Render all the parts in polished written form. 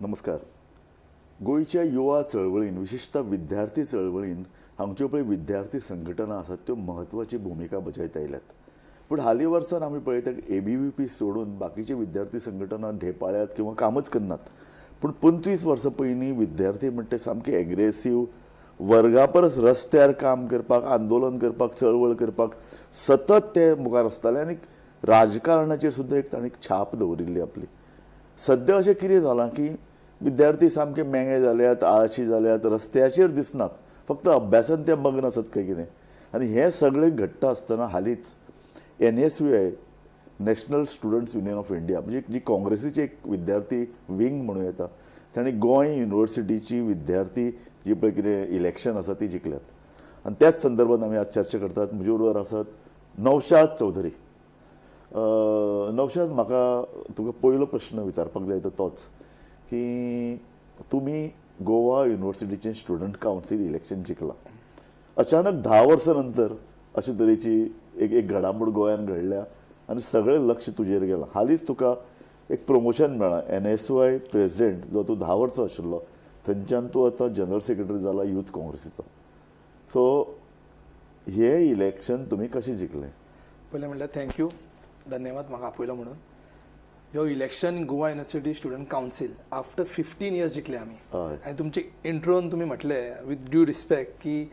नमस्कार. गोंयच्या युवा चळवळीन, विशेषतः विद्यार्थी चळवळीन हांगच्यो पळय विद्यार्थी संघटना आसात त्यो म्हत्वाची भुमिका बजायत आयल्यात. पूण हालीं वर्सान आमी पळयतात, एबीव्हीपी सोडून बाकीचे विद्यार्थी संघटना ढेपाळ्यात किंवा कामच करनात. पूण 25 वर्सां पयलीं विद्यार्थी म्हणटा ते सामके एग्रेसीव, वर्गा परस रस्त्यार काम करपाक, आंदोलन करपाक, चळवळ करपाक सतत ते मुखार आसताले आनी राजकारणाचेर सुद्दां एक तांणी छाप दवरिल्ली आपली. सद्या अशें कितें जालां की विद्यार्थी सामके मेंगे जाल्यात, आळशी जाल्यात, रस्त्याचेर दिसनात, फक्त अभ्यासान ते मग्न आसत काय कितें. आनी हें सगळें घडटा आसतना हालींच NSUI, national students union of India, म्हणजे जी काँग्रेसीची एक विद्यार्थी विंग म्हणूं येता, तांणी गोंय युनिवर्सिटीची विद्यार्थी जी पळय कितें इलेक्शन आसा ती जिखल्यात. आनी त्याच संदर्भात आमी आज चर्चा करतात. म्हजे बरोबर आसात नवशाद चौधरी. नवशाद, म्हाका तुका पयलो प्रश्न विचारपाक जाय तो तोच की तुमी गोवा युनिवर्सिटीचें स्टुडंट कावन्सील इलेक्शन जिखलां. अचानक 10 वर्सां नंतर अशे तरेची एक एक घडामोड गोंयांत घडल्या आनी सगळें लक्ष तुजेर गेलां. हालींच तुका एक प्रमोशन मेळ्ळां, एनएसयूआय प्रेसिडेंट जो तूं 10 वर्सां आशिल्लो थंयच्यान तूं आतां जनरल सेक्रेटरी जाला यूथ काँग्रेसीचो. सो हें इलेक्शन तुमी कशें जिखलें? पयलें म्हणल्यार thank you, धन्यवाद म्हाका आपयलो म्हणून. ह्यो election Goa University Student Council after 15 years जिखले आमी. आनी तुमचे इंट्रोन तुमी म्हटलें, विथ ड्यू रिस्पेक्ट, की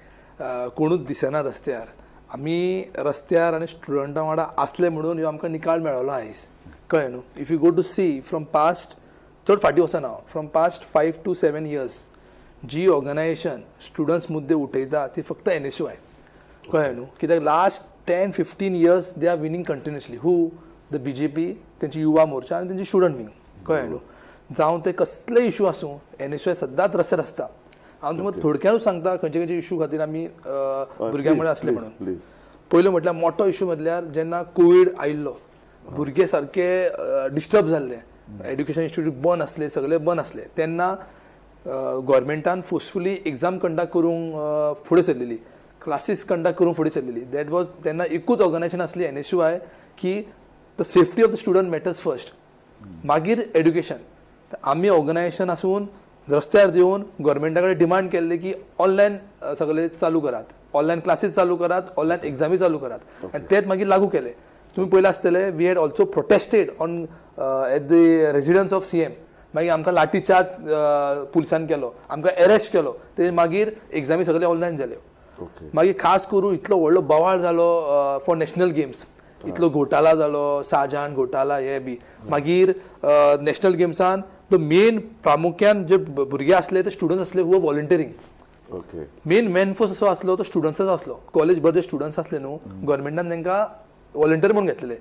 कोणूच दिसना रस्त्यार. आमी रस्त्यार आनी स्टुडंटां वांगडा आसले म्हणून ह्यो आमकां निकाल मेळ्ळो आयज, कळ्ळें न्हू? If you go to see from past, चड फाटीं वचना हांव, from past 5 to 7 years G organisation students मुद्दे उठयता ती फक्त एनएसयूआय, कळ्ळें न्हू? कित्याक last 10-15 years they are winning continuously who the BJP, तेंची युवा मोर्चा आनी तेंची स्टुडंट विंग, कळ्ळें न्हू? जावं ते कसले इशू आसूं, एनएसयूआय सदांच रस्त्यार आसता. हांव तुमकां थोडक्यानूच सांगता खंयचे खंयचे इशू खातीर आमी भुरग्यां मुळे आसले म्हणून. प्लीज. पयलो म्हटल्यार मोठो इशू म्हटल्यार जेन्ना कोवीड आयिल्लो, भुरगे सारके डिस्टर्ब जाल्ले, एड्युकेशन इन्स्टिट्यूट बंद आसले, सगळे बंद आसले, तेन्ना गव्हर्मेंटान फोर्सफुली एग्जाम कंडक्ट करूंक फुडें सरलेली, क्लासीस कंडक्ट करूंक फुडें सरलेली. That was तेन्ना एकूच ऑर्गनायझेशन आसली, एनएसयूआय, की the safety of the student matters first, मागीर एड्युकेशन. आमी ऑर्गनायझेशन आसून रस्त्यार देंवन गव्हर्मेंटा कडेन डिमांड केल्ले की ऑनलायन सगळे चालू करात, ऑनलायन क्लासीस चालू करात, ऑनलायन एग्जामी चालू करात आनी तेच मागीर लागू केले. तुमी पयलें आसतलें, we had also protested on at the residence of CM. मागीर आमकां लाठी चार्ज पुलिसान केलो, आमकां एरेस्ट केलो. ते मागीर एग्जामी सगळे ऑनलायन जाल्यो. मागीर खास करून इतलो व्हडलो बोवाळ जालो फॉर नॅशनल गेम्स, इतलो घोटाला जालो, शाहजहान घोटाला हे बी. मागीर नॅशनल गेम्सान the main प्रामुख्यान जे भुरगे आसले ते स्टुडंट्स आसले हू व्हॉलंटियरींग. मेन मेन फोर्स असो आसलो तो स्टुडंट्साचो आसलो. कॉलेज भर जे स्टुडंट्स आसले न्हू, गव्हर्मेंटान तांकां व्हॉलंटियर म्हणून घेतलेले.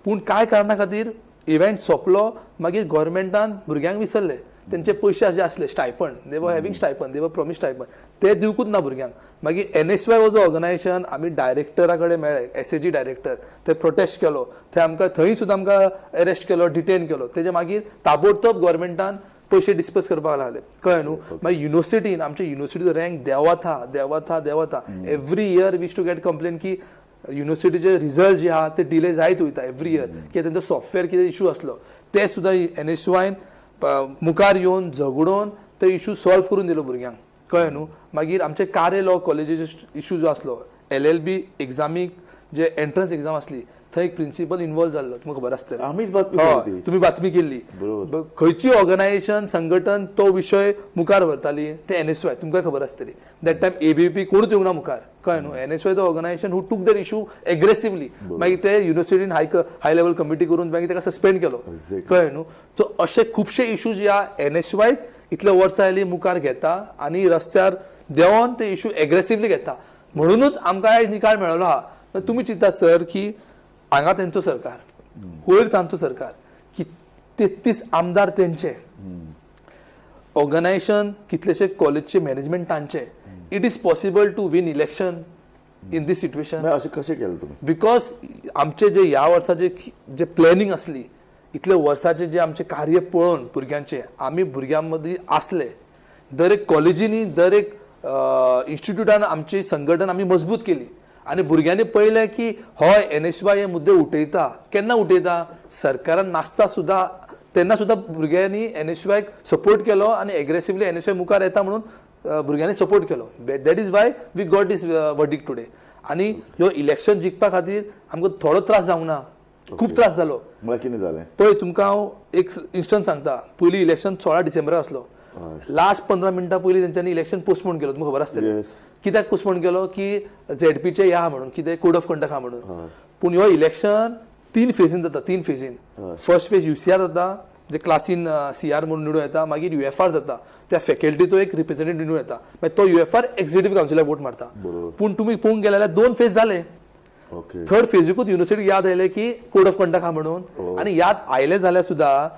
पूण कांय कारणा खातीर इव्हेंट सोंपलो, मागीर गव्हर्मेंटान भुरग्यांक विसरले. तेंचे पयशे जे आसले, stipend, they were having stipend, they were promise stipend, ते दिवकूच ना भुरग्यांक. मागीर एनएसयूआय वॉज ऑर्गनायझेशन, आमी डायरेक्टरा कडेन मेळ्ळे, एसएजी डायरेक्टर, ते प्रोटेस्ट केलो. ते आमकां थंय सुद्दां आमकां अरेस्ट केलो, डिटेन केलो. तेजे मागीर ताबडतोब गव्हर्मेंटान पयशे डिस्पर्स करपाक लागले, कळ्ळें न्हू? मागीर युनिवर्सिटीन, आमच्या युनिवर्सिटीचो रँक देंवता, देंवता, देंवता. Every year we used to get complain की युनिवर्सिटीचे रिजल्ट जे आहा ते डिले जायत वयता एवरी इयर, की तेंचो सॉफ्टवेअर कितें इशू आसलो. ते सुद्दां एनएसयूआयन मुखार येवन झगडोन ते इशू सॉल्व करून दिलो भुरग्यांक, कळ्ळें न्हू? मागीर आमचे कारे लॉ कॉलेजीचो इशू जो आसलो, एलएलबी एग्जामीक जे एंट्रन्स एक्झाम आसली, थंय एक प्रिन्सिपल इन्वॉल्व जाल्लो, तुमकां खबर आसतलें. आमीच बातमी हय. केली ती. तुमी बातमी केल्ली. खंयची ऑर्गनायझेशन, संघटन तो विशय मुखार व्हरताली ते एनएसयूआय, तुमकां खबर आसतली. That time ABVP कोणूच येवंक ना मुखार, कळ्ळें न्हू? NSUI the organisation who took that issue aggressively. मागीर ते युनिवर्सिटीन हाय हाय लेवल कमिटी करून मागीर ताका सस्पेंड केलो. कळ्ळें न्हू? सो अशे खुबशे इश्यूज ह्या एनएसयूआय इतले वर्सां आयली मुखार घेता आनी रस्त्यार देंवोन ते इशू एग्रेसिवली घेता, म्हणूनच आमकां आयज निकाल मेळ्ळो आहा. तर तुमी चिंता सर की हांगा तेंचो सरकार, वयर तांचो सरकार, की 33 आमदार तेंचे, ऑर्गनायझेशन कितलेशे कॉलेजचे मॅनेजमेंट तांचे, it is possible to win election in this situation? मागीर अशें कशें केलें तुमी? Because आमचे जे ह्या वर्साचे जे प्लॅनिंग आसली, इतले वर्साचे जे आमचे कार्य पळोवन भुरग्यांचे, आमी भुरग्यां मदीं आसले. दर एक कॉलेजींनी, दर एक इन्स्टिट्यूटान आमची संघटन आमी मजबूत केली आनी भुरग्यांनी पळयलें की हय, एनएसयूआय हे मुद्दे उठयता. केन्ना उठयता? सरकारान नासता सुद्दां तेन्ना सुद्दां भुरग्यांनी एनएसयूआयक सपोर्ट केलो आनी एग्रेसिवली एनएसयूआय मुखार येता म्हणून भुरग्यांनी सपोर्ट केलो. That is why we got this verdict today. आनी ह्यो इलेक्शन जिखपा खातीर आमकां थोडो त्रास जावंक ना, खूब त्रास जालो. म्हळ्यार कितें जालें पळय, तुमकां हांव एक इन्स्टंट सांगता. पयलीं इलेक्शन 16 डिसेंबराक आसलो. लास्ट 15 मिनटां पयलीं तेंच्यांनी इलेक्शन पोस्टपोन केलो. तुमकां खबर आसतलें कित्याक पोस्टपोन केलो, की झेडपीचे ह्या म्हणून कितें कोड ऑफ कंडक्ट आहा म्हणून. पूण ह्यो इलेक्शन 3 फेजीन जाता. 3 फेजीन. फर्स्ट फेज UCR जाता, जे क्लासीन CR म्हणून निवडून येता. मागीर UFR जाता, त्या फॅकल्टीचो एक रिप्रेझेंटेटिव्ह निवडून येता. मागीर तो UFR executive कावन्सिलाक वोट मारता. पूण तुमी पळोवंक गेले जाल्यार 2 फेज जाले. थर्ड फेजीकूच युनिवर्सिटीक याद आयलें की कोड ऑफ कंडक्ट आहा म्हणून. आनी याद आयलें जाल्यार सुद्दां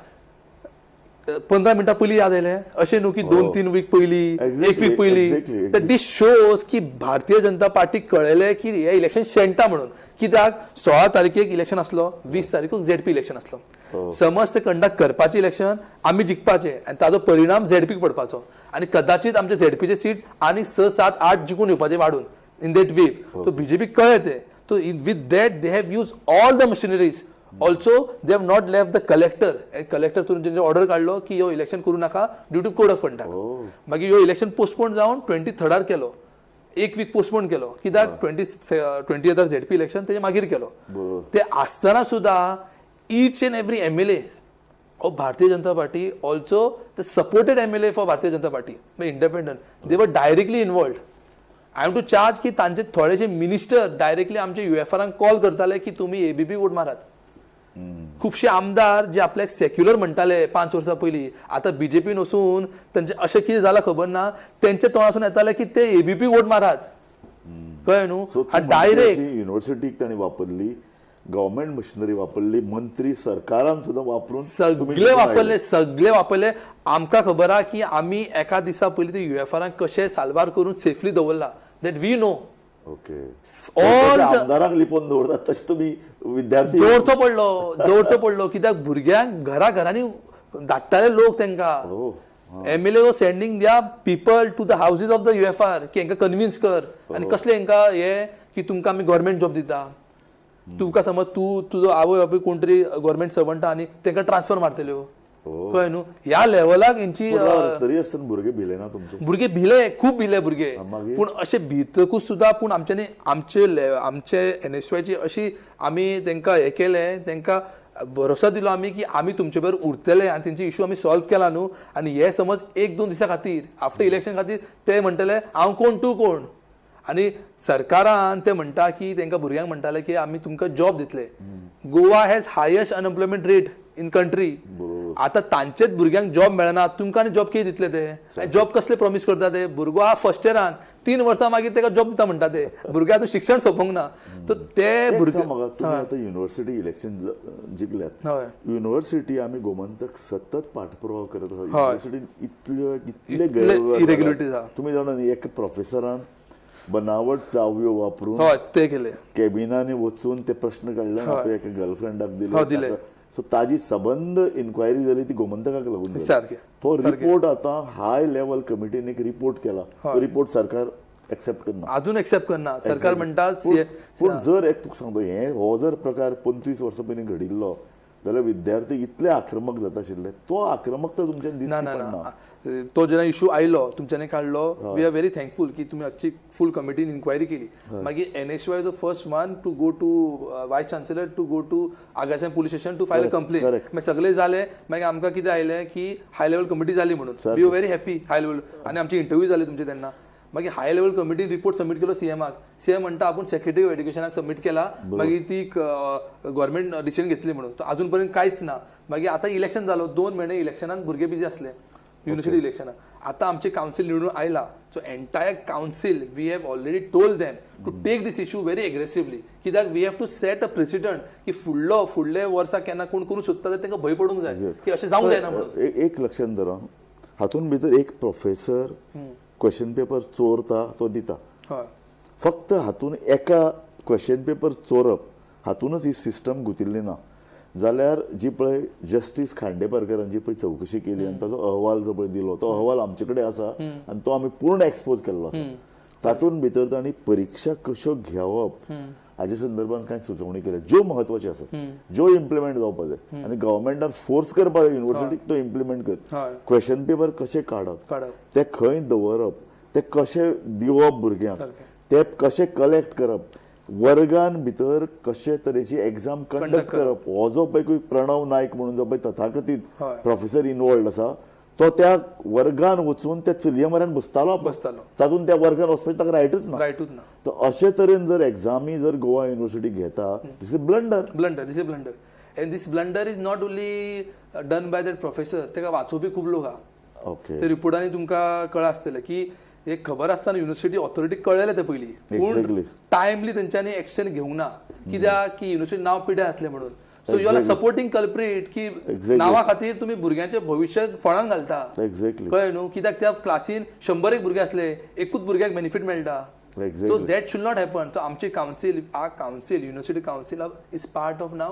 15 मिनटां पयलीं याद आयलें, अशें न्हू की 2-3 वीक पयलीं, 1 वीक पयलीं. तर दीस शोज की भारतीय जनता पार्टीक कळयलें की हें इलेक्शन शेणटा म्हणून. कित्याक 16 तारखेक इलेक्शन आसलो, 20 तारखेक झेडपी इलेक्शन आसलो. समज ते कंडक्ट करपाचें इलेक्शन आमी जिखपाचें आनी ताजो परिणाम झेडपीक पडपाचो आनी कदाचित आमचे झेडपीचे सीट आनी 6, 7, 8 जिखून येवपाचे वाडून इन that wave. तो बीजेपीक कळ्ळें तें. So with that they have use all the machineries. Also they have not left the collector. Collector थ्रून तेंचे ऑर्डर काडलो की ह्यो इलेक्शन करूं नाका due to code of conduct. मागीर ह्यो इलेक्शन पोस्टपोन जावन 23rd केलो. 1 वीक पोस्टपोन केलो कित्याक 20th ZP election तेजे मागीर केलो. ते आसतना सुद्दां each and every MLA of Bharatiya Janata Party, also the supported MLA for Bharatiya Janata Party independent, they were directly involved. I have to charge की तांचे थोडेशे मिनिस्टर डायरेक्टली आमचे UFRांक कॉल करताले की तुमी ABP vote मारात. खुबशे आमदार जे आपल्याक सेक्युलर म्हणटाले 5 वर्सां पयलीं, आतां बीजेपीन वचून तांचे अशें कितें जालां खबर ना, तेंच्या तोंडासून येताले की ते एबीपी वोट मारात. कळ्ळें न्हू? डायरेक्ट युनिव्हर्सिटीक तांणी वापरली, गव्हर्मेंट मशिनरी वापरली, मंत्री सरकारान सुद्दां वापरून सगळे वापरले, सगळे वापरले. आमकां खबर आहा की आमी एका दिसा पयलीं ते UFRांक कशें साल्वार करून सेफली दवरला. That we know. Okay. आमदारांक लिपोवन दवरतात तशें तुमी विद्यार्थी दवरचो पडलो, दवरचो पडलो. कित्याक भुरग्यांक घरा घरांनी धाडटाले लोक तांकां. MLA was sending their people to the houses of the UFR की हांकां कन्विन्स कर आनी कसले हांकां हे की तुमकां आमी गव्हर्मेंट जॉब दिता. तुका समज तूं तुजो आवय बापूय कोण तरी गव्हर्मेंट सर्वंट आनी तांकां ट्रान्सफर मारतल्यो. कळ्ळें न्हू? ह्या लेवलाक हेंची तरी आसतना भुरगे भिले ना तुमचे? भुरगे भिले, खूब भिले भुरगे. पूण अशें भितकूच सुद्दां पूण आमच्यांनी आमचे आमचे NSYची अशी आमी तांकां हें केलें, तांकां भरोसा दिलो आमी की आमी तुमचे बरोबर उरतले आनी तेंचे इशू आमी सॉल्व केला न्हू. आनी हे समज 1-2 दिसां खातीर आफ्टर इलेक्शन खातीर ते म्हणटले हांव कोण तूं कोण. आनी सरकारान ते म्हणटा की तांकां भुरग्यांक म्हणटाले की आमी तुमकां जॉब दितले. Goa has highest unemployment rate in country. आतां तांचेच भुरग्यांक जॉब मेळना, तुमकां आनी जॉब कितें दितले ते? जॉब कसले प्रॉमीस करता ते? भुरगो आहा फर्स्ट इयरान, 3 वर्सां मागीर ताका जॉब दिता म्हणटा ते. भुरग्याक आतां शिक्षण सोंपोंक ना. तर ते भुरगे तुमी आतां युनिव्हर्सिटी इलेक्शन जिखल्यात. युनिव्हर्सिटी आमी गोमंतक सतत पाठपुरावा करत आसा. युनिव्हर्सिटीन इतले इरेग्युलरिटीज आहा. तुमी जाणा एका प्रोफेसरान बनावट चावयो वापरून ते केले, केबिनांनी वचून ते प्रश्न काडले, आपल्या एका गर्लफ्रेंडाक दिले. सो ताजी सबंद इन्क्वायरी जाली ती गोमंतकाक लागून. तो रिपोर्ट आतां हाय लेवल कमिटीन एक रिपोर्ट केला. तो रिपोर्ट सरकार एक्सेप्ट करना, अजून एक्सेप्ट करना. सरकार म्हणटा. पूण जर एक तुका सांगता, हे हो जर प्रकार 25 वर्सां पयलीं घडिल्लो जाल्यार विद्यार्थी इतले आक्रमक जाता आशिल्ले. तो आक्रमकता तुमच्यान दिसना. ना, तो जेन्ना इशू आयलो तुमच्यांनी काडलो, we are very thankful की तुमी आजची फूल कमिटीन इन्क्वायरी केली. मागीर NSY the first one to go to vice chancellor to go to Agassaim police station to file a complaint. मागीर सगळे जाले. मागीर आमकां कितें आयलें की हाय लेवल कमिटी जाली म्हणून. We are very happy high level. आनी आमची इंटरव्यू जाली तुमची तेन्ना. मागीर हाय लेवल कमिटीन रिपोर्ट सबमीट केलो सीएमाक. सीएम म्हणटा आपूण सेक्रेटरी ऑफ एड्युकेशनाक सबमीट केला, मागीर ती गव्हर्मेंट डिसिजन घेतली म्हणून. अजून पर्यंत कांयच ना. मागीर आतां इलेक्शन जालो, 2 म्हयने इलेक्शनान भुरगे बिजी आसले, युनिव्हर्सिटी इलेक्शनाक. आतां आमचे कावन्सील निवडून आयला. So entire council we have already told them to take this issue very aggressively. कित्याक we have to set a precedent की फुडलो फुडले वर्सा केन्ना कोण करूंक सोदता जाल्यार तांकां भंय पडूंक जाय की अशें जावंक जायना म्हणून. एक लक्षांत धरा, हातूंत भितर एक प्रोफेसर क्वेश्चन पेपर चोरता तो दिता. फक्त हातून एका क्वेश्चन पेपर चोरप हातूनच ही सिस्टम गुतिल्ली ना जाल्यार जी पळय जस्टीस खांडेपारकरान जी पळय चवकशी केली आनी ताजो अहवाल जो पळय दिलो तो अहवाल आमचे कडेन आसा आनी तो आमी पूर्ण एक्सपोज केल्लो आसा. तातूंत भितर तांणी परिक्षा कश्यो घेवप हाजे संदर्भात कांय सुचोवणी केल्या ज्यो म्हत्वाच्यो आसात, ज्यो इम्प्लिमेंट जावपा जाय आनी गव्हर्मेंटान फोर्स करपा जाय युनिवर्सिटीक तो इम्प्लिमेंट कर. क्वेश्चन पेपर कशें काडप, ते खंय दवरप, ते कशें दिवप भुरग्यांक, ते कशें कलेक्ट करप, वर्गान भितर कशे तरेची एग्जाम कंडक्ट करप. हो जो पळय प्रणव नायक म्हणून जो पळय तथाकथीत प्रोफेसर इनवॉल्ड आसा तो त्या वर्गान वचून त्या चलये म्हऱ्यान बसतालो, तातूंत त्या वर्गान वचपाची ताका रायटूच ना, रायटूच ना. तर अशे तरेन जर एग्जामी जर गोवा युनिवर्सिटी घेता, this is blunder, blunder, this is blunder. And this blunder is not only done by that professor, ताका वाचोवपी खूब लोक आहा. ते रिपोर्टांनी तुमकां कळ्ळां आसतलें की एक खबर आसतना युनिवर्सिटी ऑथॉरिटी कळ्ळेलें तें पयलीं, पूण टायमली तेंच्यांनी एक्शन घेवंक ना, कित्याक की युनिवर्सिटी नांव पिड्यार जातलें म्हणून. So you are supporting culprit की नांवा खातीर तुमी भुरग्यांचें भविश्य फोंडान घालता. कळ्ळें न्हू, कित्याक त्या क्लासीन 100 भुरगे आसले, एकूच भुरग्याक बेनिफीट मेळटा. So that should not happen. So आमची council, our council, university council is part of now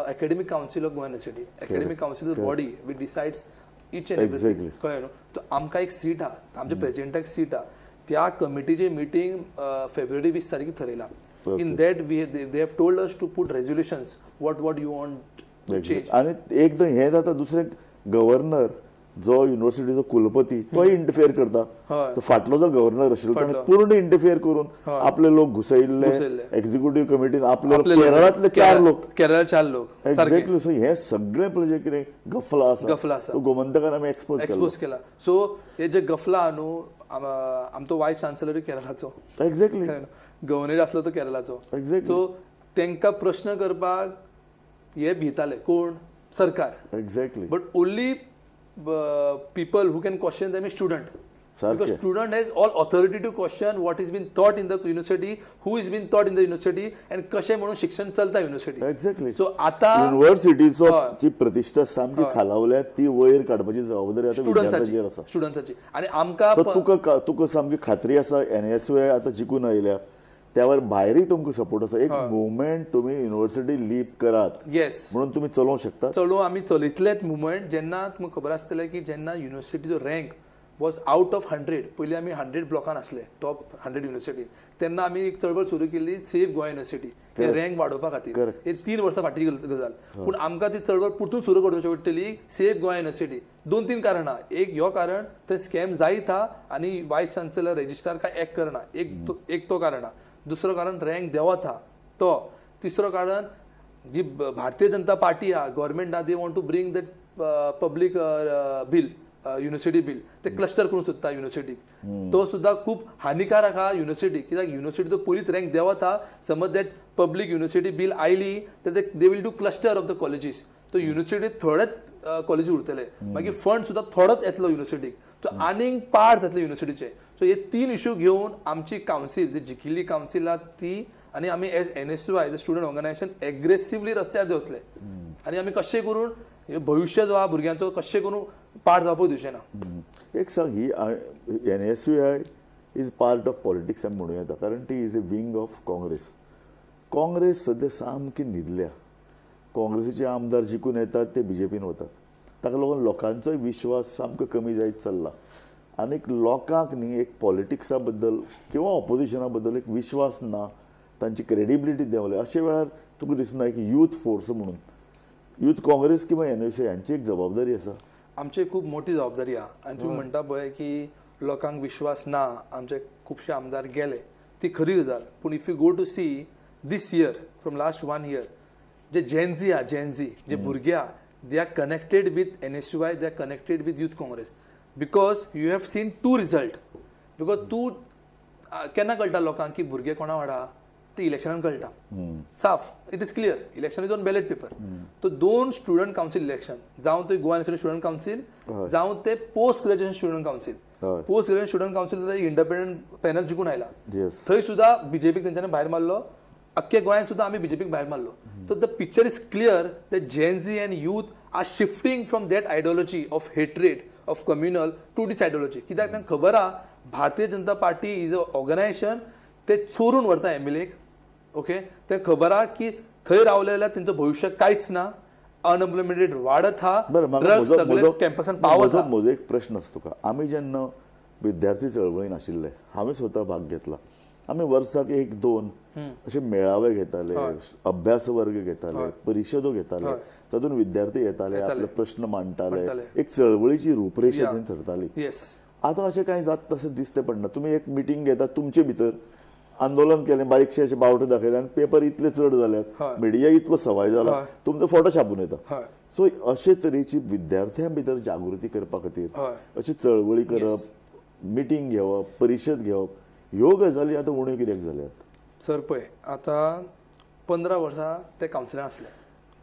academic council of Goa university. Academic council is body which decides each and everything. कळ्ळें न्हू. तो आमकां एक सीट आहा, आमच्या प्रेजिडेंटाक seat आहा. त्या कमिटीची मिटींग फेब्रुवारी 20 तारखेक थरयला. In that they have told us to put resolutions what you want to change. आणि एक हे जाता, दुसरें गव्हर्नर जो युनिव्हर्सिटीचो कुलपती तोय इंटरफियर करता. तो फाटलो जो गव्हर्नर आशिल्लो ताणें पूर्ण इंटरफियर करून आपले लोक घुसयल्ले एक्झिक्युटिव्ह कमिटीन, आपले केरळांतले 4 लोक, केरळ 4 लोक. एक्झॅक्टली. सो हे सगळे पळय जे कितें गफला आसा, गफला आसा, तो गोमंतकान आमी एक्सपोज केला. सो हे जे गफला न्हू, आमचो वायस चान्सलरूय केरळाचो, एक्झॅक्टली गव्हर्नर आसलो तो केरळाचो. एक्झॅक्टली. सो तांकां प्रश्न करपाक हे भिताले कोण, सरकार. Exactly. But only people who can question them is student. Because student has all authority to question what is been taught in the university, who is been taught in the university, and कशें म्हणून शिक्षण चलता university. Exactly. So आतां युनिव्हर्सिटीचो जी प्रतिश्ठा सामकी खालावल्या ती वयर काडपाची जबाबदारी आतां विद्यार्थ्यांचेर आसा, स्टुडंट्साची. आनी आमकां तुका सामकी खात्री आसा एनएसयूआय आतां जिखून आयल्या, त्यावर भायरय तुमकां सपोर्ट आसा. एक मुवमेंट तुमी युनिव्हर्सिटी लीप करात, येस, म्हणून तुमी चलोवंक शकता. चलोवं आमी चलयतलेच मुवमेंट. जेन्ना तुमकां खबर आसतलें की जेन्ना युनिव्हर्सिटीचो रँक वॉज आउट ऑफ 100, पयलीं आमी 100 ब्लॉकान आसले, टॉप 100 युनिव्हर्सिटी, तेन्ना आमी एक चळवळ सुरू केल्ली सेफ गोवा युनिव्हर्सिटी, ते रँक वाडोवपा खातीर. हे 3 वर्सां फाटीं गजाल. पूण आमकां ती चळवळ परतून सुरू करची पडटली सेफ गोवा युनिव्हर्सिटी. 2-3 कारणां. एक ह्यो कारण ते स्कॅम जायत आहा आनी वायस चान्सलर रजिस्ट्रार काय एक्ट करना, एक तो कारण आहा. दुसरो कारण रँक देंवत आहा तो. तिसरो कारण जी भारतीय जनता पार्टी आहा, गव्हर्मेंट आहा, they want to bring that public bill, university bill, ते क्लस्टर करूंक सोदता युनिव्हर्सिटीक. तो सुद्दां खूब हानिकारक आहा युनिव्हर्सिटीक, कित्याक युनिव्हर्सिटी तो पयलींच रँक देंवत आहा. समज that public university bill आयली तर they will do cluster of the colleges. तो युनिव्हर्सिटीत थोडेच कॉलेजी उरतले, मागीर फंड सुद्दां थोडोच येतलो युनिव्हर्सिटीक, तो आनीक पाड जातले युनिव्हर्सिटीचे. सो हे 3 इशू घेवन आमची कावन्सील, जी जिखिल्ली कावन्सील आहा ती, आनी आमी as NSUI as a student organisation aggressively रस्त्यार देंवतले आनी आमी कशें करून भविश्य जो आहा भुरग्यांचो कशें करून पाड जावपाक दिवचें ना. एक सांग, ही NSUI is part of politics आमी म्हणूं येता, कारण ती is a wing of Congress. Congress सद्या सामकी न्हिदल्या. काँग्रेसीचे आमदार जिखून येतात ते बीजेपीन वतात, ताका लागून लोकांचोय विश्वास सामको कमी जायत चल्ला. आनीक लोकांक न्ही एक पॉलिटिक्सा बद्दल किंवा ऑपोजिशना बद्दल एक विश्वास ना, तांची क्रेडिबिलिटी देंवल्या. अशे वेळार तुका दिसना एक यूथ फोर्स म्हणून यूथ काँग्रेस किंवा एनएसए हांची एक जबाबदारी आसा. आमची खूब मोठी जबाबदारी आहा. आनी तुमी म्हणटा पळय की लोकांक विश्वास ना, आमचे खुबशे आमदार गेले, ती खरी गजाल. पूण if you go to see this year, from last 1 year, J Gen Z आहा, जेनझी जे भुरगे आहा, they are connected with NSUI, they are connected with youth Congress, because you have seen 2 result. Because तूं केन्ना कळटा लोकांक की भुरगे कोणा वांगडा, ते इलेक्शनान कळटा साफ, it is clear. Election is on ballot paper. तो 2 स्टुडंट कावन्सील इलेक्शन, जावं ते गोवा युनिवर्सिटी स्टुडंट कावन्सील, जावं ते post graduation student council. Post graduation student council independent panel जिखून आयला, थंय सुद्दां बीजेपीक तेंच्यांनी भायर मारलो, अख्ख्या गोंयांत सुद्दां आमी बीजेपीक भायर मारलो. So the picture is clear that Gen Z and youth are shifting from that ideology of hatred of communal to this ideology. कित्याक तांकां खबर आहा Bharatiya Janata Party is a organisation, ते चोरून व्हरता एमएलएक. ओके, ते खबर आहा की थंय रावले जाल्यार तेंचो भविश्य कांयच ना, अनएम्प्लॉयमेंट रेट वाडत आहा, ड्रग्स सगळे कॅम्पसान पावत आहा. म्हजो एक प्रश्न आसा तुका. आमी जेन्ना विद्यार्थी चळवळीन आशिल्ले, हांवें स्वता भाग घेतला, आमी वर्साक एक दोन अशे मेळावे घेताले, अभ्यास वर्ग घेताले, परिशदो घेताले, तातूंत विद्यार्थी येताले, आपले प्रश्न मांडटाले, एक चळवळीची रूपरेषा थंय थरताली. आतां अशें कांय जाता तशें दिसते पडना. तुमी एक मिटींग घेतात, तुमचे भितर आंदोलन केलें, बारीकशे अशे बावटे दाखयले आनी पेपर इतले चड जाल्यात, मिडिया इतलो सवाय जाला, तुमचो फोटो छापून येता. सो अशे तरेची विद्यार्थ्यां भितर जागृती करपा खातीर अशी चळवळी करप, मिटींग घेवप, परिशद घेवप, ह्यो गजाली आतां उण्यो कित्याक जाल्यात? सर पळय, आतां 15 वर्सां ते कावन्सिलान आसले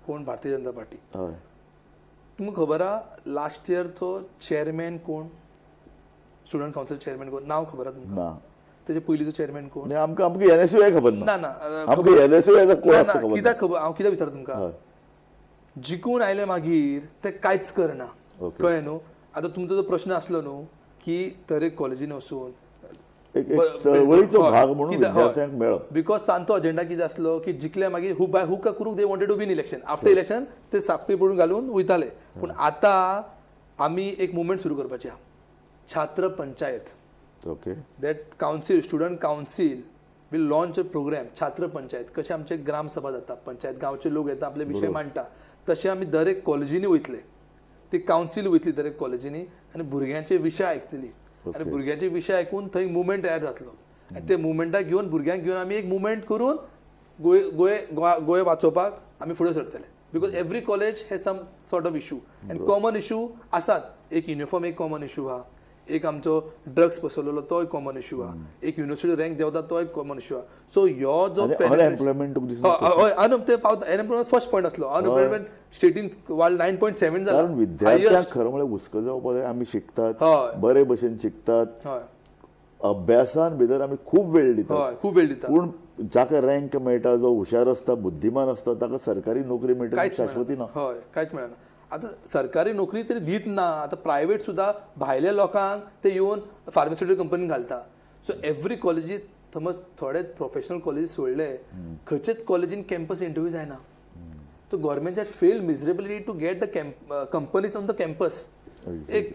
कोण, भारतीय जनता पार्टी. तुमकां खबर आहा लास्ट इयर तो चेअरमॅन कोण, स्टुडंट कावन्सिल चेअरमॅन कोण, नांव खबर आहा तुमकां? तेजे पयलींचो चेअरमॅन कोण? आमकां आमकां एनएसयूआय खबर ना. ना, आमकां एनएसयूआय कोण आसता खबर ना. कित्याक खबर? हांव कित्याक विचारता तुमकां, जिखून आयले मागीर ते कांयच करना, कळ्ळें न्हू? आतां तुमचो जो प्रश्न आसलो न्हू की दरेक कॉलेजीन वचून चळवळीचो भाग म्हणून विद्यार्थ्यांक मेळप, because तांचो अजेंडा कितें आसलो की जिखले मागीर हू बाय हूक करूंक they wanted to win election, after election ते सापटी पडून घालून वयताले. पूण आतां आमी एक मुवमेंट सुरू करपाची आहा, छात्र panchayat. Okay, that council, student council will launch a programme Chhatra panchayat. कशें आमचे ग्रामसभा जाता, पंचायत गांवचे लोक येता, आपले विशय मांडटा, तशें आमी दरेक कॉलेजींनी वयतले, ती कावन्सील वयतली दरेक कॉलेजींनी आनी भुरग्यांचे विशय आयकतली, आनी भुरग्यांचे विशय आयकून थंय मुवमेंट तयार जातलो, आनी ते मुवमेंटाक घेवन भुरग्यांक घेवन आमी एक मुवमेंट करून गोंय गोंय वाचोवपाक आमी फुडें सरतले. Because every college has some sort of issue आनी कॉमन इशू आसात. एक युनिफॉर्म एक कॉमन इशू आहा, एक आमचो ड्रग्स पसरलेलो तो एक कॉमन इशू आहा, एक युनिवर्सिटी रँक देंवता तो एक कॉमन इशू आहा. सो ह्यो जो अनएम्प्लॉयमेंट हय ते पावता, अनएम्प्लॉयमेंट फर्स्ट पॉयंट आसलो, अनएम्प्लॉयमेंट स्टेटीन वाड 9.7 जाला. कारण विद्यार्थ्यांक खरें म्हळ्यार हुस्को जावपाक जाय, आमी शिकतात, बरे भशेन शिकतात, अभ्यासान भितर आमी खूब वेळ दितात, खूब वेळ दितात, पूण जाका रँक मेळटा, जो हुशार आसता, बुद्धिमान आसता, ताका सरकारी नोकरी मेळटा शाश्वती ना. हय, कांयच मेळना. आतां सरकारी नोकरी तरी दीत ना, आतां प्रायवेट सुद्दां भायल्या लोकांक ते येवन फार्मास्युटिकल कंपनी घालता. सो एवरी कॉलेजीत समज थोडे प्रोफेशनल कॉलेजीस सोडले, खंयचेच कॉलेजीन कॅम्पस इंटरव्यू जायना. So government had failed miserably to get the companies on the campus. एक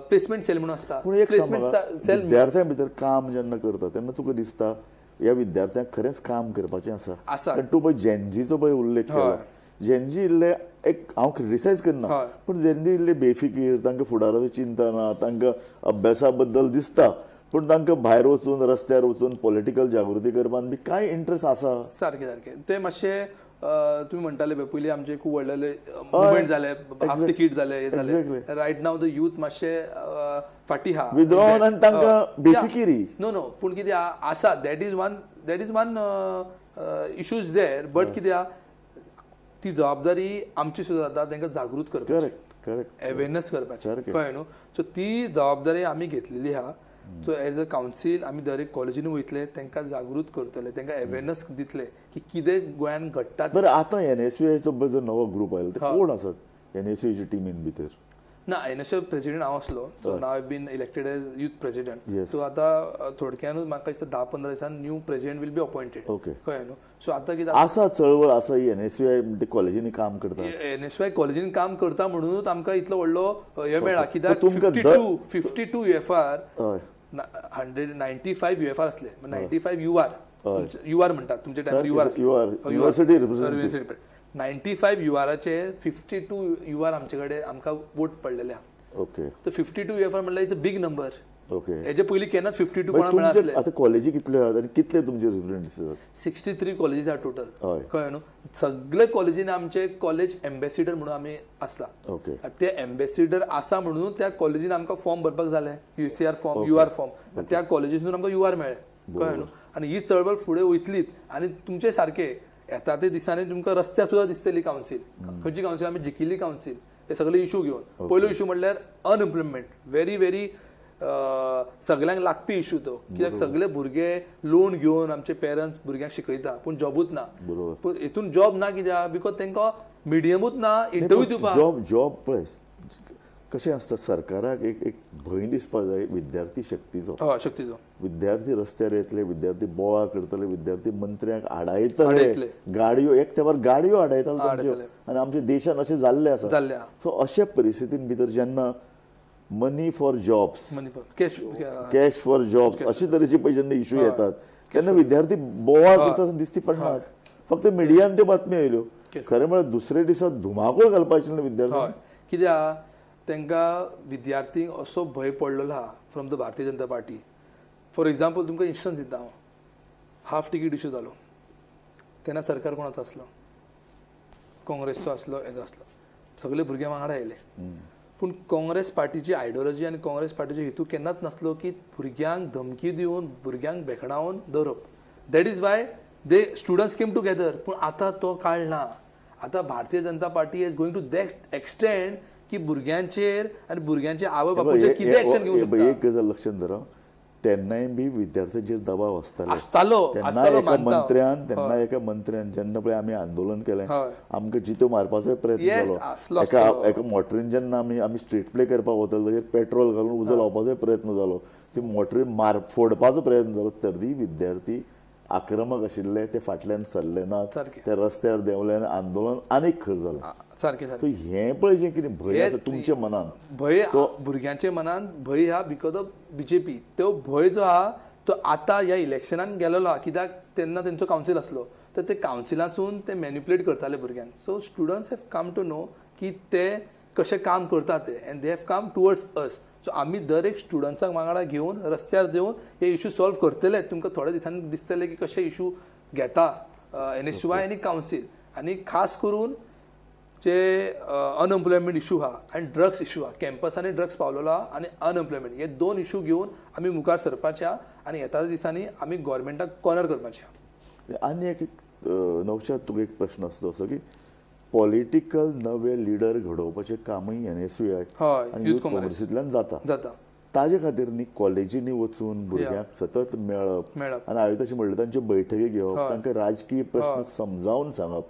प्लेसमेंट सेल म्हणून आसता, प्लेसमेंट सेल. विद्यार्थ्यां भितर काम जेन्ना करता तेन्ना तुका दिसता ह्या विद्यार्थ्यांक खरेंच काम करपाचें आसा. कारण तूं पळय जेनजीचो पळय उल्लेख केलो, जेनजी इल्ले एक हांव क्रिटिसायज करना, पूण जेनजी इल्ले बेफिकीर, तांकां फुडाराची चिंता ना, तांकां अभ्यासा बद्दल दिसता, पूण तांकां भायर वचून रस्त्यार वचून पॉलिटिकल जागृती करपान बी कांय इंट्रस्ट आसा. सारकें सारकें ते मातशे तुमी म्हणटाले पळय पयलीं आमचे खूब व्हडले मुवमेंट जाले, हाफ तिकीट जाले, हे जाले. रायट now the youth मातशे फाटी आहा, विथड्रॉन आनी तांकां बेफिकिरी. नो नो, पूण कितें आसा, that is one issue is there, but कितें आहा ती जबाबदारी आमची सुद्दां जाता तांकां जागृत करपाची, करेक्ट करेक्ट, अवेरनस करपाची, कळ्ळें न्हू? सो ती जबाबदारी आमी घेतलेली आहा. सो एज अ कावन्सील आमी दर एक कॉलेजीन वयतले, तांकां जागृत करतले, तांकां अवेरनस दितले की कितें गोंयांत घडटा. बरें, आतां एनएसयूआयचो जो नवो ग्रूप आयलो ते कोण आसात एनएसयूआयच्या टिमीन भितर? ना, एनएसयूआय प्रेसिडेंट हांव आसलो, so now I been elected as youth president. So आतां थोडक्यानूच म्हाका दिसता 10-15 दिसान new president will be appointed. Okay, कळ्ळें न्हू? सो आतां कितें आसा, चळवळ आसा ही एनएसयूआय कॉलेजींनी काम करता, एनएसयूआय कॉलेजीन काम करता म्हणूनच आमकां इतलो व्हडलो हें मेळ्ळा. कित्याक 52 UFR, 195 UFR आसले, 95 UR, UR म्हणटात तुमच्या टायमार, UR university, 95 URाचे 52 UR आमचे कडेन आमकां वोट पडलेले आहा. ओके, तर 52 UFR म्हणल्यार it's a big number. Okay, हेजे पयलीं केन्नाच 52 कोणाक मेळनासले. आतां कॉलेजी कितल्यो आहात आनी कितले तुमचे रिप्रेझेंटेटिव्ह आसात? 63 कॉलेजीस आहा टोटल, कळ्ळें न्हू? सगळे कॉलेजीन आमचे कॉलेज एम्बेसिडर म्हणून आमी आसला. ओके, ते एम्बेसिडर आसा म्हणून त्या कॉलेजीन आमकां फॉर्म भरपाक जालें, UCR form, UR form, त्या कॉलेजीसून आमकां UR मेळ्ळें, कळ्ळें न्हू? आनी ही चळवळ फुडें वयतलीच आनी तुमचे सारके येता ते दिसांनी तुमकां रस्त्यार सुद्दां दिसतली कावन्सील. खंयची कावन्सील? आमी जिखिल्ली कावन्सील हे सगळे इशू घेवन. पयलो इशू म्हणल्यार अनएम्प्लॉयमेंट, व्हेरी व्हेरी सगळ्यांक लागपी इशू तो, कित्याक सगळे भुरगे लोन घेवन आमचे पेरंट्स भुरग्यांक शिकयता, पूण जॉबूच ना. पूण हितून जॉब ना कित्याक? Because तांकां मिडियमूच ना इंटरव्यू दिवपाक. जॉब जॉब पळय कशें आसता, सरकाराक एक एक भंय दिसपाक जाय विद्यार्थी शक्तीचो. हय, शक्तीचो. विद्यार्थी रस्त्यार येतले, विद्यार्थी बोवाळ करतले, विद्यार्थी मंत्र्यांक आडायतले, गाडयो एक तेंपार गाडयो आडायताले तांच्यो, आनी आमच्या देशान अशें जाल्लें आसा. सो अशा परिस्थितीन भितर जेन्ना money for jobs, cash for jobs अशे तरेचे पळय जेन्ना इशू येतात तेन्ना विद्यार्थी बोवाळ करता दिसती पडनात, फक्त मिडियान त्यो बातमी आयल्यो. खरें म्हळ्यार दुसरे दिसा धुमाकूळ घालपाचें विद्यार्थी. कित्याक तांकां विद्यार्थींक असो भंय पडलेलो आहा from the Bharatiya Janata Party. For example तुमकां इन्स्टन्स दिता हांव, हाफ तिकीट इशू जालो तेन्ना सरकार कोणाचो आसलो, काँग्रेसचो आसलो, हेजो आसलो, सगळे भुरगे वांगडा आयले. पूण काँग्रेस पार्टीची आयडियोलॉजी आनी काँग्रेस पार्टीचो हेतू केन्नाच नासलो की भुरग्यांक धमकी दिवन भुरग्यांक भेकडावन दवरप. That is why they students came together. पूण आतां तो काळ ना. आतां Bharatiya Janata Party is going to that extent की भुरग्यांचेर आनी भुरग्यांचे आवय बापूयचेर कितें एक्शन घेवंक शकता. एक गजाल लक्षात धरा, तेन्नाय बी विद्यार्थ्यांचेर दबाव आसतालो. तेन्ना एका मंत्र्यान जेन्ना पळय आमी आंदोलन केलें, आमकां जितो मारपाचोय प्रयत्न जालो. एका मोटरीन जेन्ना आमी स्ट्रीट प्ले करपाक वताले ताचेर पेट्रोल घालून उजो लावपाचोय प्रयत्न जालो, ती मोटरी फोडपाचो प्रयत्न जालो. तरी विद्यार्थी आक्रमक आशिल्ले, ते फाटल्यान सरले ना, ते रस्त्यार देंवले आनी आंदोलन आनीक खर जालें. सारकें. सो हें पळय जें कितें भंय आसा तुमच्या मनान, भंय भुरग्यांच्या मनान भंय आहा because of BJP. तो भंय जो आहा तो आतां ह्या इलेक्शनान गेलेलो आहा. कित्याक तेन्ना तेंचो कावन्सील आसलो तर ते कावन्सिलांसून ते मॅनिपुलेट करताले भुरग्यांक. So students have come to know की ते कशें काम करता ते, and they have come towards us. So आमी दर एक स्टुडंट्सांक वांगडा घेवन रस्त्यार देवन हे इशू सॉल्व करतले. तुमकां थोड्या दिसांनी दिसतले की कशे इशू घेता NSUI आनी कावन्सील, आनी खास करून जे अनएम्प्लॉयमेंट इशू आहा आनी ड्रग्स इशू आहा, कॅम्पसांनी ड्रग्स पावलेलो आहा आनी अनएम्प्लॉयमेंट, हे दोन इशू घेवन आमी मुखार सरपाचे आहा आनी येता दिसांनी आमी गोवोरमेंटाक कॉर्नर करपाचे आहा. आनी एक नवशाद तुका एक प्रश्न आसलो असो की पॉलिटिकल नवे लिडर घडोवपाचें कामूय NSUI आनी युथ काँग्रेसींतल्यान जाता. ताजे खातीर न्ही कॉलेजींनी वचून भुरग्यांक सतत मेळप आनी हांवें तशें म्हणलें तांच्यो बैठकी घेवप, तांकां राजकीय प्रश्न समजावन सांगप,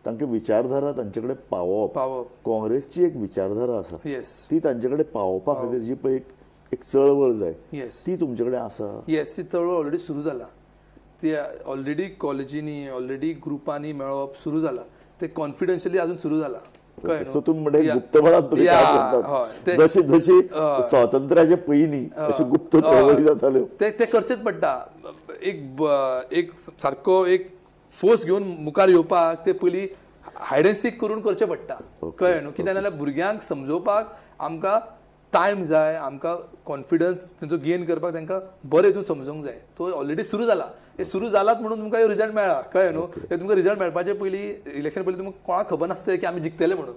तांकां विचारधारा तांचे कडेन पावोवप. काँग्रेसची एक विचारधारा आसा ती तांचे कडेन पावोवपा खातीर जी पळय एक चळवळ जाय ती तुमचे कडेन आसा. येस, ती चळवळ ऑलरेडी सुरू जाला. ती ऑलरेडी कॉलेजींनी ऑलरेडी ग्रुपांनी मेळप सुरू जाला. ते कॉन्फिडन्शियली अजून सुरू जाला. सो तुमी म्हणटा गुप्तपणान तुमी काम करतात, जशी जशी स्वातंत्र्याच्या पयलीं अशी गुप्त चळवळी जाताल्यो ते करचेच पडटा. एक सारको एक फोर्स घेवन मुखार येवपाक ते पयलीं हायड एंड सीक करून करचें पडटा. कळ्ळें न्हू? कित्याक नाल्यार भुरग्यांक समजोवपाक आमकां टायम जाय, आमकां कॉन्फिडन्स तेंचो गेन करपाक तांकां बरें हितून समजूंक जाय. तो ऑलरेडी सुरू जाला. हे सुरू जालात म्हणून तुमकां ह्यो रिजल्ट मेळ्ळा. कळ्ळें न्हू? ते तुमकां रिजल्ट मेळपाचे पयलीं इलेक्शन पयलीं तुमकां कोणाक खबर नासतलें की आमी जिखतले म्हणून.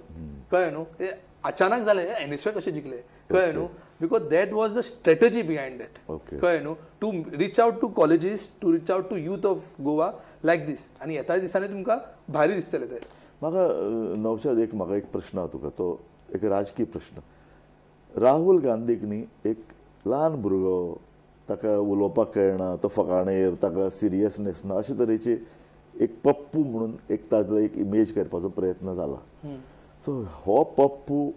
कळ्ळें न्हू? हे अचानक जालें. NSUI कशें जिखले? कळ्ळें न्हू? Because that was the strategy behind that. कळ्ळें न्हू? To reach out to colleges, to reach out to youth of Goa like this. आनी येता दिसांनी तुमकां भारी दिसतलें ते. म्हाका नवशाद एक म्हाका एक प्रश्न आहा तुका, तो एक राजकीय प्रश्न. राहुल गांधीक न्ही एक ल्हान भुरगो, ताका उलोवपाक कळना, तो फकाणेर, ताका सिरियसनेस ना, अशे तरेची एक पप्पू म्हणून एक ताजो एक इमेज करपाचो प्रयत्न जाला. सो हो पप्पू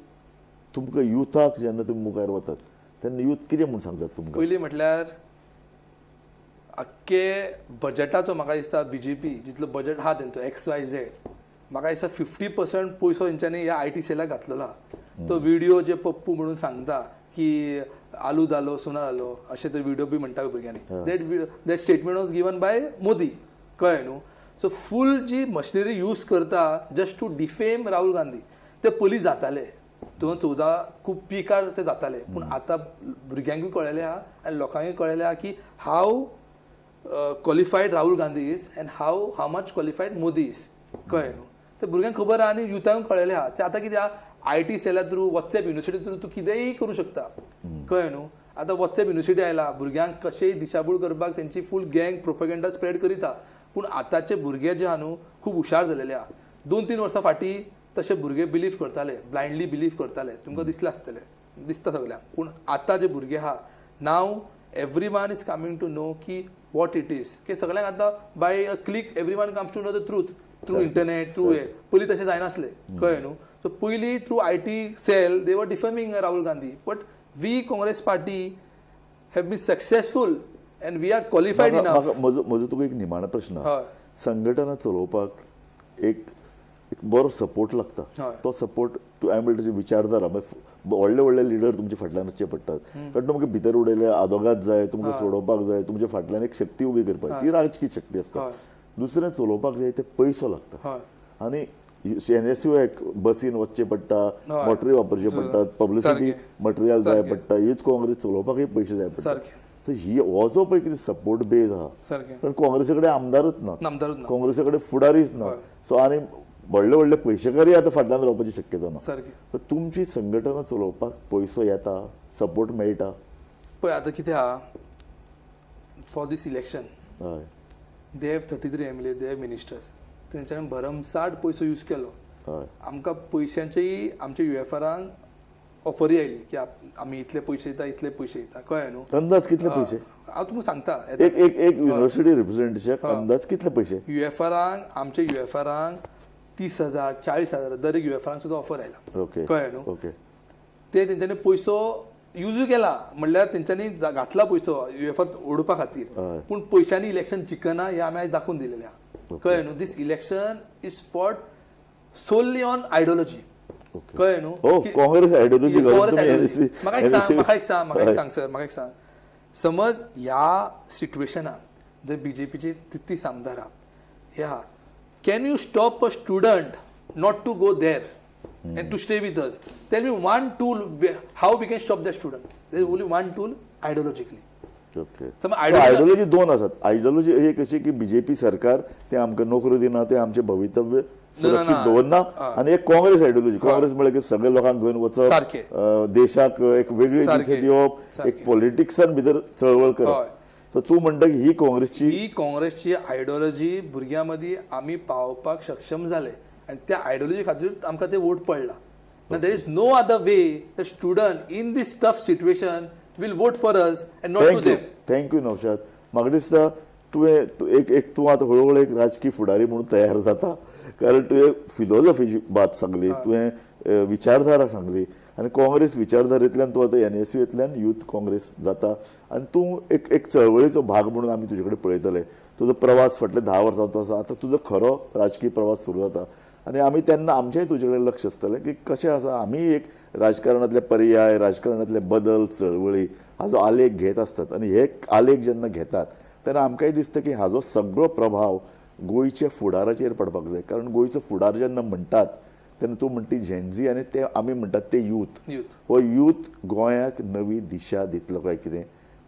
तुमकां युथाक जेन्ना तुमी मुखार वतात तेन्ना यूथ कितें म्हूण सांगतात तुमकां? पयलीं म्हटल्यार आख्खे बजेटाचो म्हाका दिसता BJP जितलो बजेट आहा तेंचो XYZ, म्हाका दिसता 50% पयसो तेंच्यांनी ह्या IT सेलाक घातलेलो आहा. तो व्हिडिओ जे पप्पू म्हणून सांगता की आलू जालो सोना जालो अशें ते व्हिडिओ बी म्हणटा भुरग्यांनी, that statement was given by Modi. कळ्ळें न्हू? सो फूल जी मशिनरी यूज करता just to defame Rahul Gandhi, ते पयलीं जाताले 2014 खूब पिकार ते जाताले. पूण आतां भुरग्यांकूय कळ्ळेलें आहा आनी लोकांकूय कळ्ळेलें आहा की how qualified Rahul Gandhi is and how much qualified Modi is. कळ्ळें न्हू? ते भुरग्यांक खबर आहा आनी युथांक कळ्ळेलें आहा. ते आतां कितें आहा, IT cell through, WhatsApp university through तूं कितेंय करूं शकता. कळ्ळें न्हू? आतां वॉट्सएप युनिवर्सिटी आयला, भुरग्यांक कशेंय दिशाभूल करपाक तेंची फूल गँग प्रोपेगेंडा स्प्रेड करिता. पूण आतांचे भुरगे जे आहा न्हू खूब हुशार जालेले आहा. 2-3 वर्सां फाटीं तशे भुरगे बिलीव करताले, ब्लायंडली बिलीव करताले, तुमकां दिसलें आसतलें, दिसता सगळ्यांक. पूण आतां जे भुरगे आहा, now everyone is coming to know की what it is. की सगळ्यांक आतां by a click everyone comes to know the truth through internet, through हे. पयलीं तशें जायनासलें. कळ्ळें न्हू? सो पयलीं through IT cell they were defaming Rahul Gandhi, but we Congress party have been successful and we are qualified enough. म्हजो तुका एक निमाणो प्रश्न, संघटना चलोवपाक एक बरो सपोर्ट लागता, तो सपोर्ट तूं हांवें म्हणटा विचारधारा व्हडले व्हडले लिडर तुमच्या फाटल्यान आसचे पडटात, कारण तुमकां भितर उडयले आदोगाद जाय, तुमकां सोडोवपाक जाय, तुमच्या फाटल्यान एक शक्ती उबी करपाक, ती राजकी शक्ती आसता. दुसरें चलोवपाक जाय ते पयसो लागता आनी एनएसयू एक बसीन वचचें पडटा, मोटरी वापरचे पडटात, पब्लिसिटी मटेरियल जाय पडटा, यूथ काँग्रेस चलोवपाकय पयशे जाय पडटा. तर ही हो जो पळय कितें सपोर्ट बेज आहा, कारण काँग्रेसी कडेन आमदारच ना, काँग्रेसी कडेन फुडारीच ना, सो आनी व्हडले व्हडले पयशेकारी आतां फाटल्यान रावपाची शक्यता ना. तर तुमची संघटना चलोवपाक पयसो येता, सपोर्ट मेळटा? पळय आतां कितें आहा, for this election they have 33 MLA, they have ministers, तेंच्यांनी भरमसाठ पयसो यूज केलो. आमकां पयशांचेय आमच्या युएफआरांक ऑफरी आयली की आमी इतले पयशे दिता, इतले पयशे दिता, कळ्ळें न्हू? अंदाज कितले पयशे? हांव तुमकां सांगता, एक एक एक युनिव्हर्सिटी रिप्रेझेंटेशन अंदाज कितले पयशे? युएफआरांक, आमच्या युएफआरांक 30,000 40,000 दर एक युएफआरांक सुद्दां ऑफर आयला, कळ्ळें न्हू? ते तेंच्यांनी पयसो युजूय केला, म्हणल्यार तेंच्यांनी घातला पयसो युएफआर ओडपा खातीर, पूण पयशांनी इलेक्शन जिखना हें आमी आयज दाखोवन दिलेलें आहा, कळ्ळें न्हू? This election is for solely on ideology, कळ्ळें न्हू? काँग्रेस आयडियोलॉजी. म्हाका एक सांग, म्हाका एक सांग, म्हाका एक सांग सर, म्हाका एक सांग, समज ह्या सिट्युएशनान जर बीजेपीची 33 आमदार आहा, ह्या can you stop a student not to go there and to stay with us? Tell me one tool how we can stop the student. There is only one tool, ideologically. Ideology दोन आसात. Ideology एक अशी की BJP सरकार ते आमकां नोकऱ्यो दिना, ते आमचें भवितव्य सुरक्षीत दवरना, आनी एक काँग्रेस आयडियोलॉजी. काँग्रेस म्हळ्यार की सगळे लोकांक घेवन वचप, देशाक एक वेगळी दिशा दिवप, एक पॉलिटिक्सान भितर चळवळ करप. सो तूं म्हणटा की ही काँग्रेसची, ही काँग्रेसची आयडियोलॉजी भुरग्यां मदीं आमी पावोवपाक सक्षम जाले आनी त्या आयडियोलॉजी खातीर आमकां ते वोट पडला. There is no other way the student in this tough situation will vote for us and not to them. Thank you Naushad. म्हाका दिसता तुवें एक एक तूं आतां हळू हळू एक राजकीय फुडारी म्हणून तयार जाता, कारण तुवें फिलोजॉफीची बात सांगली, तुवें विचारधारा सांगली आनी काँग्रेस विचारधारेंतल्यान तूं आतां एनएसयूंतल्यान यूथ काँग्रेस जाता आनी तूं एक एक चळवळीचो भाग म्हणून आमी तुजे कडेन पळयतले. तुजो प्रवास फाटले 10 वर्सांचो आसा, आतां तुजो खरो राजकीय प्रवास सुरू जाता आनी आमी तेन्ना आमचेंय तुजे कडेन लक्ष आसतलें की कशें आसा, आमी एक राजकारणांतले पर्याय, राजकारणांतले बदल, चळवळी हाजो आलेख घेत आसतात आनी हे आलेख जेन्ना घेतात तेन्ना आमकांय दिसता की हाजो सगळो प्रभाव गोंयच्या फुडाराचेर पडपाक जाय. कारण गोंयचो फुडार जेन्ना म्हणटात तेन्ना तूं म्हणटी जेनझी आनी ते आमी म्हणटात ते यूथ, हो यूथ गोंयाक नवी दिशा दितलो काय कितें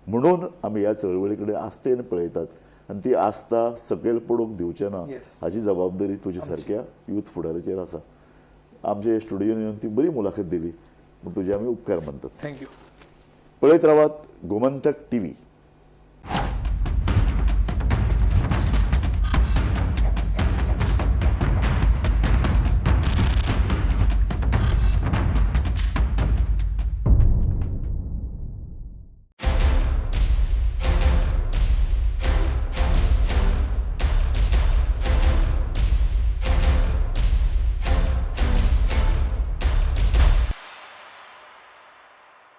म्हणून आमी ह्या चळवळी कडेन आस्तेन पळयतात आनी ती आस्था सकयल पडूंक दिवचें ना हाची जबाबदारी तुज्या सारक्या यूथ फुडाराचेर आसा. आमचे स्टुडियोन येवन ती बरी मुलाखत दिली म्हूण तुजे आमी उपकार मानतात. Thank you. पळयत रावात गोमंतक टीव्ही.